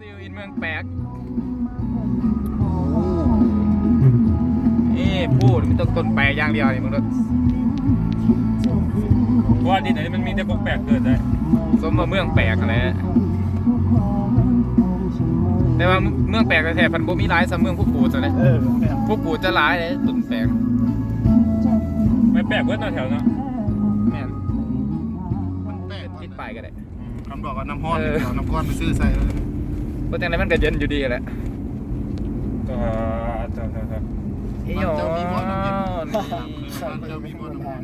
Still in ເມືອງແປກ. ເອີ ພູນີ້ມີແຕ່ຕົ້ນແປກຢ່າງດຽວນີ້ ເບິ່ງເດີ. ເພາະວ່າດິນອັນນີ້ມັນມີແຕ່ພວກແປກເກີດໄດ້ ສົມວ່າເມືອງແປກຫັ້ນແຫຼະ. ແຕ່ວ່າເມືອງແປກແທ້ໆ ພັດບໍ່ມີຫຼາຍສ່ຳເມືອງພູກູດຊັ້ນເດ້. ເອີ ແມ່ນ ພູກູດຈະຫຼາຍເດ້ຕົ້ນແປກ. ໄປແປກເບິດເນາະແຖວເນາະ. ແມ່ນ ມັນແປກ ຕິດປ້າຍກໍໄດ້. ອືມ ຄຳບອກວ່ານ້ຳຮ້ອນ ເອີ ເອົານ້ຳກ້ອນໄປຊື້ໃສ່. ເອີ ບໍ່ຈັ່ງໃດມັນກໍເຢັນຢູ່ດີແຫຼະ. ເອີ ເຈົ້າ ເຈົ້າ ເຈົ້າ ເຈົ້າ ອີຫຍັງ ບ້ານເຈົ້າມີບໍ່ນ້ຳເຢັນ? ບ້ານເຈົ້າມີບໍ່ນ້ຳຮ້ອນ?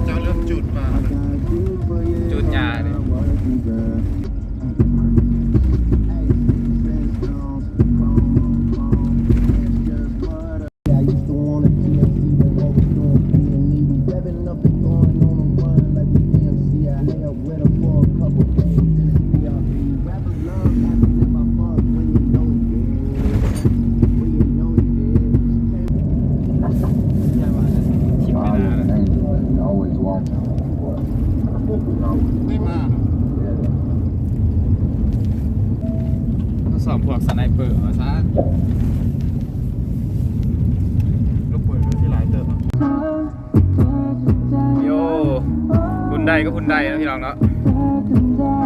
ເຈົ້າເລີ່ມຈູດປ່າແລ້ວ ຈູດຫຍ້າເດ້. ໄດ້ມາເນາະ ມາສອບພວກສະໄນເປີວ່າຊັ້ນ. ລູກປືນກໍຊິຫຼາຍເຕີບເນາະ. ໂຍ ຮຸນໄດກໍຮຸນໄດເນາະ ພີ່ນ້ອງເນາະ.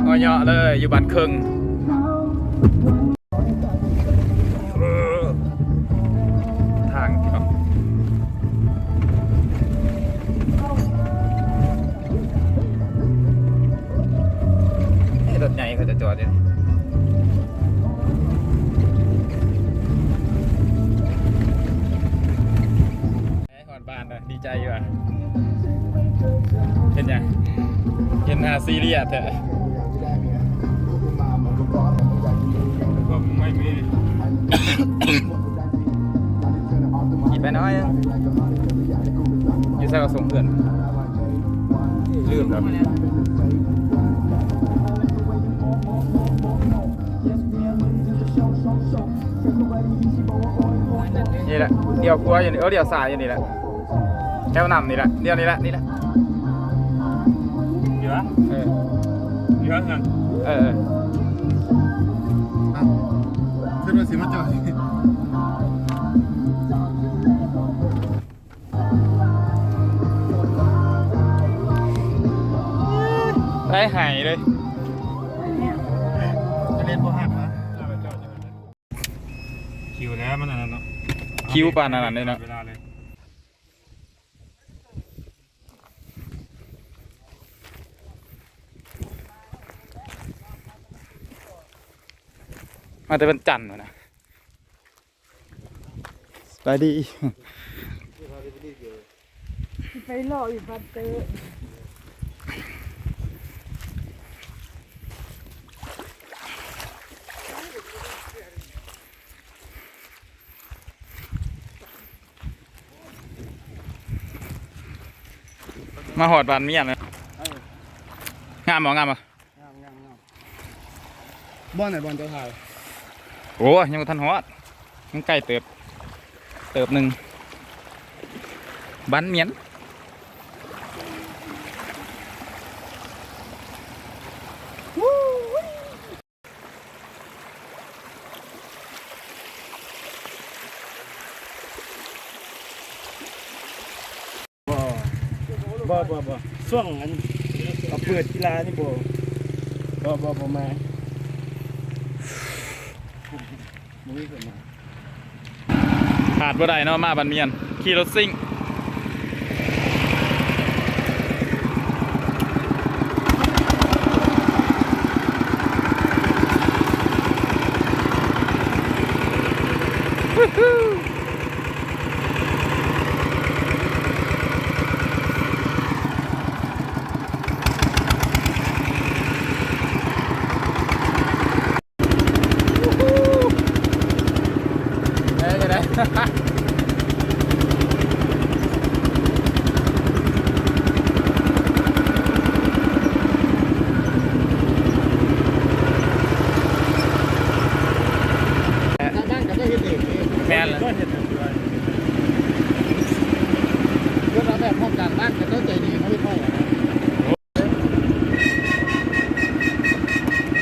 ເອາະເຍາະເລີຍ ຢູ່ບ້ານເຄິ່ງ. ເອີ ທາງເນາະ ເອີ ລົດໃຫຍ່ເຂົາຈະຈອດຢູ່. ຮອດບ້ານແລ້ວ ດີໃຈຢູ່ຫວາ? ເຮັດຫຍັງ? ເຫັນໜ້າຊີຣຽສແທ້. ໄປໜ້ອຍ ຢູ່ໃສວ່າສົ່ງເພື່ອນ? ລືມແລ້ວ. ນີ້ແຫຼະ ລ້ຽວຂວາຢູ່ນີ້ ເອີ ລ້ຽວຊ້າຍຢູ່ນີ້ແຫຼະ ແຖວນ້ຳນີ້ແຫຼະ ລ້ຽວນີ້ແຫຼະ ນີ້ແຫຼະ. ເອີ ເອີ ເອີ ເອີ ເອີ ຄິດວ່າຊິມາຈອດ ໄດ້ຫາຍເລີຍ ຈະເລັດບໍ່ຮັກມາ ຄິວແລ້ວມັນອັນນັ້ນເນາະ ຄິວປານອັນນັ້ນເດ້ເນາະ ເວລາເລີຍ. ມາແຕ່ວັນຈັນພຸ້ນນະ. ສະບາຍດີ ຊິໄປເລາະຢູ່ບ້ານເຕີ. ມາຮອດບ້ານມຽນແລ້ວ. ເອີ ງາມບໍ່? ງາມບໍ່? ງາມ ງາມ ງາມ. ບ່ອນໃດບ່ອນເຈົ້າຖ່າຍ? ໂອ້ຍ ຍັງບໍ່ທັນຮອດ ຍັງໄກເຕີບ ເຕີບໜຶ່ງ ບ້ານມຽນ. ບໍ່ ບໍ່ ບໍ່ ບໍ່ ຊ່ວງອັນເຂົາເປີດກິລານີ້ບໍ່ ບໍ່ ບໍ່ ບໍ່ມາ ບໍ່ມີຄົນມາ. ຂາດບໍ່ໄດ້ເນາະ ມາບ້ານມຽນ ຂີ່ລົດຊິງ. ໄດ້ ໄດ້ ໄດ້. ແລະ ແມ່ນແລ້ວ ເຮັດເທື່ອ ເພິ່ນເອົາແບບພ້ອມກັນ ຮ້ານເຂົາເຈົ້າໃຈດີ ເຂົາເຮັດໃຫ້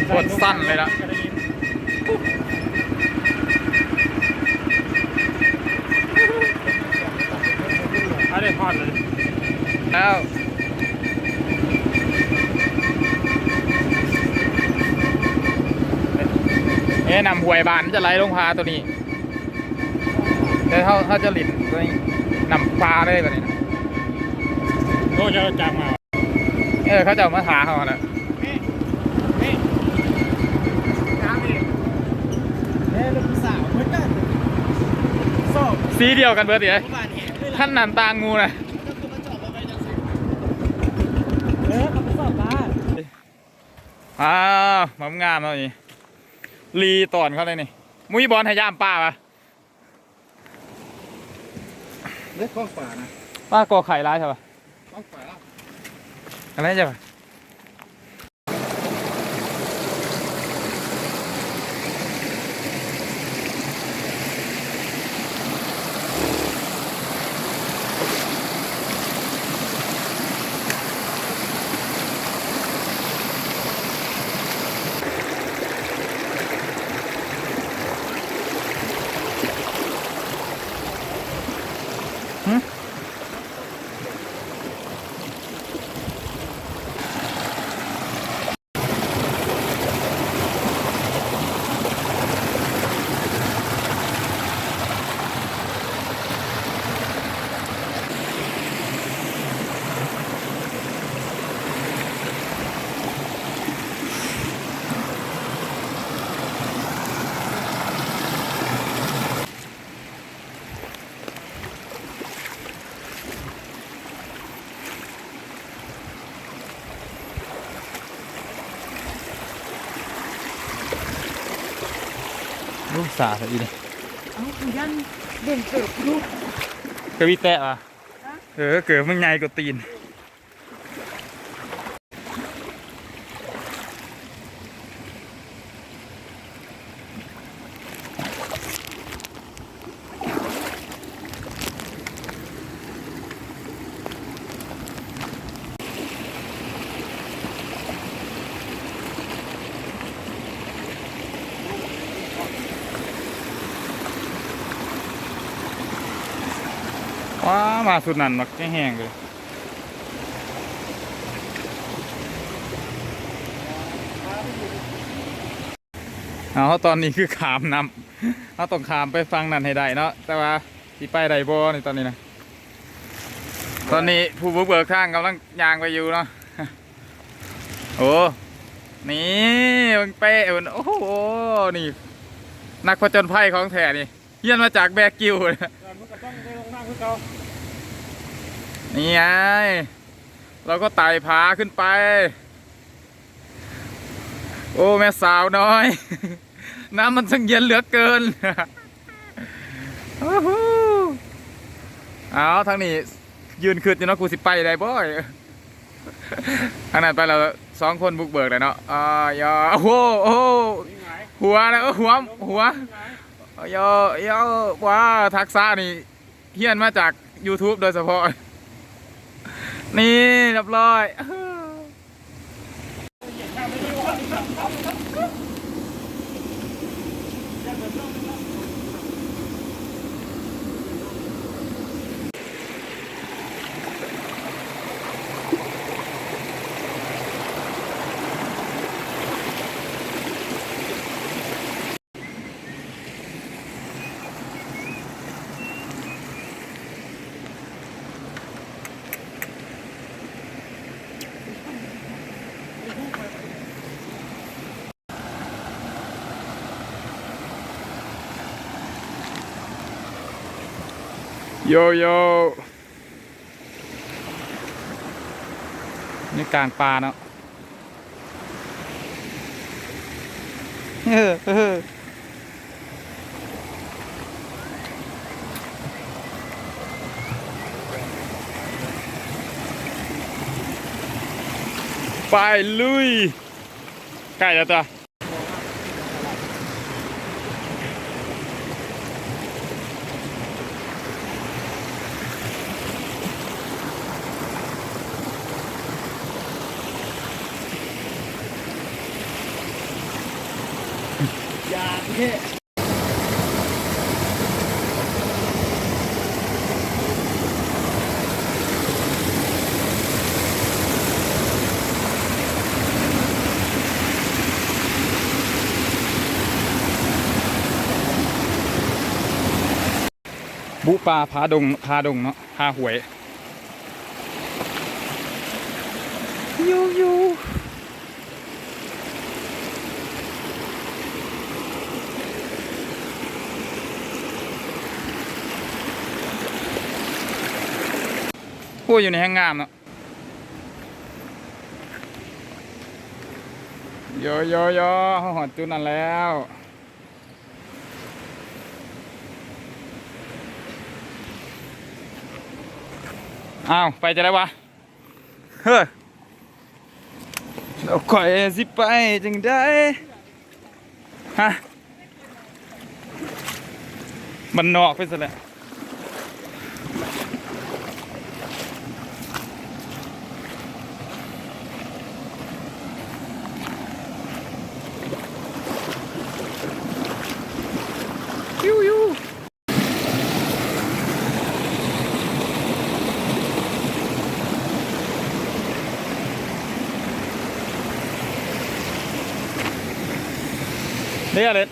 ໂຄດສັ້ນເລີຍລະ ອັນນີ້ຮອດເລີຍ ແລ້ວ ເອີ ນ້ຳຫ້ວຍບ້ານຈະໄຫຼລົງຜາໂຕນີ້ ແຕ່ເຮົາ ເຮົາຈະຫຼິ້ນໂຕນີ້ ນ້ຳປ່າເລີຍບາດນີ້ນະ ໂອ້ ເຈົ້າຈາກມາ ເອີ ເຂົາເຈົ້າມາຫາເຮົາຫັ້ນແຫຼະ ນີ້ ນີ້ ງາມນີ້ ເອີ ລູກສາວເພິ່ນກໍຊອບ ສີດຽວກັນເບິດເດ ຄັນນັ້ນຕ່າງໝູ່ນະ ເອີ ເຂົາໄປຊອບປາ ອ້າວ ງາມໆເນາະນີ້ ລີຕອນເຂົາເລີຍນີ້ ມີບ່ອນໃຫ້ຢາມປາວະ ເຮັດຂອງປ່ານະ ປາກໍໄຂ່ຫຼາຍແທ້ວະ ຂອງປ່າລະ ອັນນັ້ນຈ້ະ ຫື ໂອ້ ສາດອີ່ຫຼີ ເອົ້າ ກູຢ້ານເບິ່ງເກີບຢູ່ ເກີບອີແຕະຫວາ? ຮະ? ເອີ ເກີບມັນໃຫຍ່ກວ່າຕີນ. ວ້າ ມາສຸດນັ້ນມັກແຮງເລີຍ. ເອົາ ຕອນນີ້ຄືຂ້າມນ້ຳ ເຮົາຕ້ອງຂ້າມໄປຝັ່ງນັ້ນໃຫ້ໄດ້ເນາະ ແຕ່ວ່າຊິໄປໄດ້ບໍ່ນີ້ຕອນນີ້ນະ? ຕອນນີ້ຜູ້ບຸກເບີກທາງກຳລັງຍ່າງໄປຢູ່ເນາະ. ໂອ້ ນີ້ເບິ່ງເປ້ເພິ່ນ ໂອ້ໂຫ ນີ້ນັກຜະຈົນໄພຂອງແທ້ນີ້. ຮຽນມາຈາກແບກິວ ເອີ ມັນກໍຕ້ອງໄດ້ລົງນ້ຳຄືເກົ່າ ນີ້ໄງ ເຮົາກໍໄຕ່ຜາຂຶ້ນໄປ ໂອ້ ແມ່ສາວນ້ອຍ ນ້ຳມັນຊ່າງເຢັນເຫຼືອເກີນ ໂອ້ໂຫ ເອົາ ທາງນີ້ຢືນຄຶດຢູ່ເນາະ ກູຊິໄປໄດ້ບໍ່? ທາງນັ້ນໄປແລ້ວ ສອງຄົນບຸກເບີກແລ້ວເນາະ ອາ ຢາ ໂອ້ໂຫ ໂອ້ໂຫ ຫົວນະ ເອີ ຫົວ ຫົວ ຢາ ຢາ ວ້າ ທັກສະນີ້ຮຽນມາຈາກຢູທູບໂດຍສະເພາະ ນີ້ ຮຽບຮ້ອຍ. ໂຢໂຢ ຢູ່ກາງປ່າເນາະ ເອີ ເອີ ໄປລຸຍ ໃກ້ແລ້ວຕົວະ. ໂອ້ ບຸປ່າຜາດົງ ຜາດົງເນາະ ຜາຫ້ວຍ ຢູ່ໆ. ໂອ້ຍ ຢູ່ໃນແຮ່ງງາມເນາະ ໂຢໆໆ ເຮົາຮອດຈຸດນັ້ນແລ້ວ. ອ້າວ ໄປຈັ່ງໃດວະ ເຮີ້ຍ ແລ້ວຂ້ອຍຊິໄປຈັ່ງໃດ ຮະ ບ້ານນອກໄປຊະແລ້ວ. ເດ້ເລັດ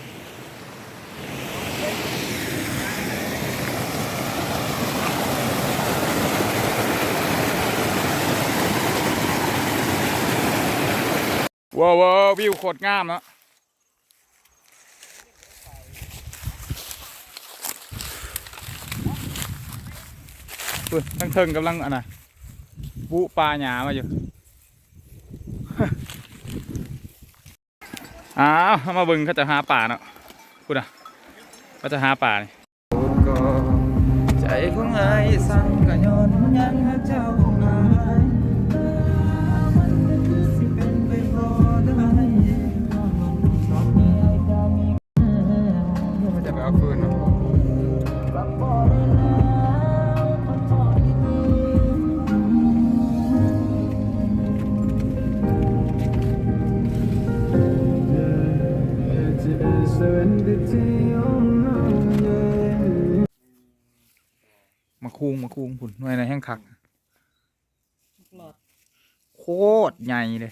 ວ້າວໆ ວິວໂຄດງາມເນາະ. ພຸ້ນ ທາງເທິງກຳລັງ ອັນນ່າ ບຸປ່າຫຍ້າມາຢູ່. ອ້າວ ເຮົາມາເບິ່ງເຂົາເຈົ້າຫາປາເນາະ ພຸ້ນນະ ເຂົາເຈົ້າຫາປານີ້. ໃຈຂອງອ້າຍສັ່ນກໍຍ້ອນຫຍັງເຈົ້າອາຍ ມັນຄືຊິເປັນໄປບໍ່ໄດ້ ຈະໄປເອົາຄືນເນາະ. ໝາກຄຸງ ໝາກຄຸງພຸ້ນ ໜ່ວຍໃນແຮ່ງຄັກ ໂຄດໃຫຍ່ເດ້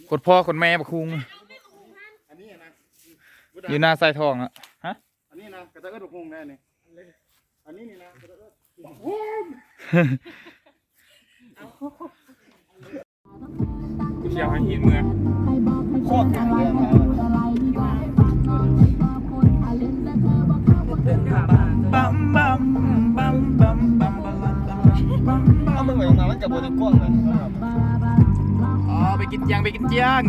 ໂຄດພໍ່ໂຄດແມ່ບັກຄຸງ ອັນນີ້ນະ ຢູ່ໜ້າສາຍທອງນະ ຮະ ອັນນີ້ນະ ກະຈະເອີ້ນບັກຮຸ່ງແດ່ນີ້ ອັນນີ້ນີ້ນະ ກະຈະເອີ້ນບັກຮຸ່ງ ກ່ຽວໃຫ້ຫີນເມືອ ໂຄດໃຫຍ່ເລີຍ ເອົາ ມຶງເອົາມາ ມັນກະບໍ່ໄດ້ກວ້າງເລີຍ ອໍ ໄປກິນຈຽງ ໄປກິນຈຽງ.